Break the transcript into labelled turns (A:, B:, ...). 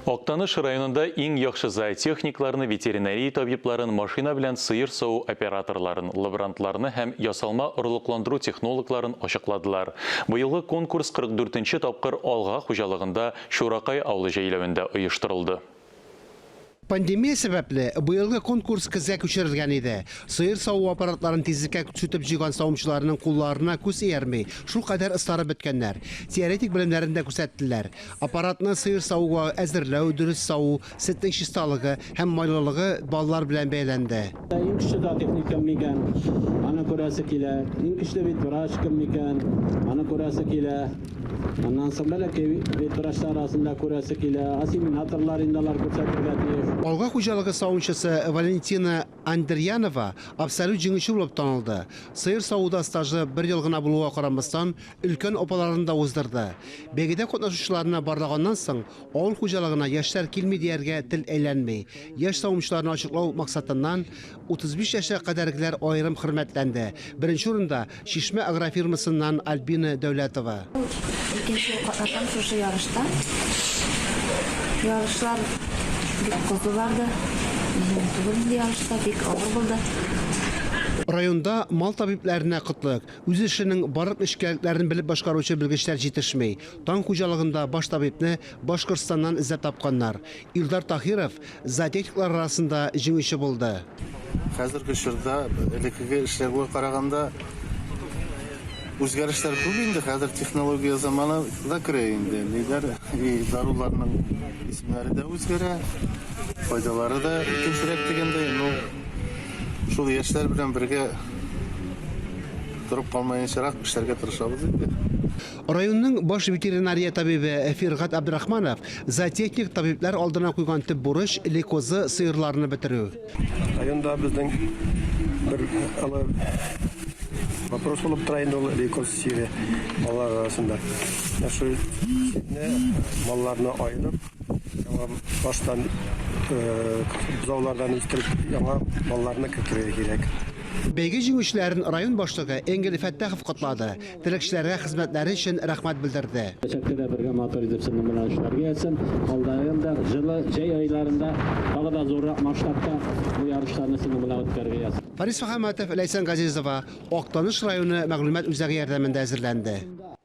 A: Актаныш районында иң яхшы зоотехникларны, ветеринария табибларын, машина белән сыер саву операторларын, лаборантларны һәм ясалма орлыкландыру технологларын ачыкладылар. Быелгы конкурс 44 нче тапкыр Алга хуҗалыгында Чуракай авылы җәйләвендә оештырылды.
B: Пандемия сәбәпле, быелгы конкурс көзгә күчерелгән иде. Сыер саву аппаратларын тизлеккә сүтеп җыйган савымчыларның кулларына күз иярми, шулкадәр остарып беткәннәр. Теоретик белемнәрен дә күрсәттеләр. Аппаратны сыер савуга әзерләү, дөрес саву, сөтнең чисталыгы һәм майлылыгы баллар белән бәяләнде.
C: Иң көчле зоотехник кем микән? Аны күрәсе килә. Иң көчле ветврач кем микән? Аны күрәсе килә. Аннан соң бәләкәй ветврачлар арасында күрәсе килә. Осеменаторлар инде алар күрсәтергә тиеш.
B: Алга хуҗалыгы савымчысы Валентина Андрьянова абсолют җиңүче булып танылды. Сыер савуда стажы бер ел гына булуга карамастан, өлкән апаларын да уздырды. Бәйгедә катнашучыларны барлаганнан соң, авыл хуҗалыгына яшьләр килми дияргә тел әйләнми. Яшь савымчыларны ачыклау максатыннан, 35 яшькә кадәргеләр аерым хөрмәтләнде. Беренче урында, Чишмә агрофирмасыннан Альбина Дәүләтова.
D: Икенче ел катнашам шушы ярышта. Ярышлар бик кызу барды. Җиңел түгел инде ярышта, бик авыр булды.
B: Районда мал табибләренә кытлык. Үз эшенең барлык нечкәлекләрен белеп башкаручы белгечләр җитешми. Таң хуҗалыгында баш табибны Башкортстаннан эзләп тапканнар. Илдар Таһиров зоотехниклар арасында җиңүче булды.
E: Хәзерге чорда элеккеге эшләүгә караганда үзгәрешләр күп инде. Хәзер технология заманы да керә инде. Ниләр, и даруларның исемнәре дә үзгәрә, файдалары да икенчерәк дигәндәй. Ну, шул яшьләр белән бергә торып калмаенчарак эшләргә тырышабыз инде.
B: Районның баш ветеринария табибе Фиргать Абдрахманов зоотехник табиблар алдына куйган төп бурыч, лейкозы сыерларны бетерү.
F: Районда безнең бер олы вопрос булып тора инде ул лейкоз чире маллар арасында. Менә шул чирне малларны аерып, яңа баштан бозаулардан үстереп, яңа малларны кертергә кирәк.
B: Бәйге җиңүчеләрен район башлыгы Энгель Фәттахов котлады. Терлекчеләргә хезмәтләре өчен рәхмәт белдерде.
C: Киләчәктә дә бергә матур итеп сезнең белән эшләргә язсын. Алдагы елда җылы җәй айларында тагы да зуррак масштабта бу ярышларны сезнең белән үткәрергә язсын.
B: Фарис Мөхәммәтов, Ләйсән Газизова, Актаныш районы мәгълүмат үзәге ярдәмендә әзерләнде.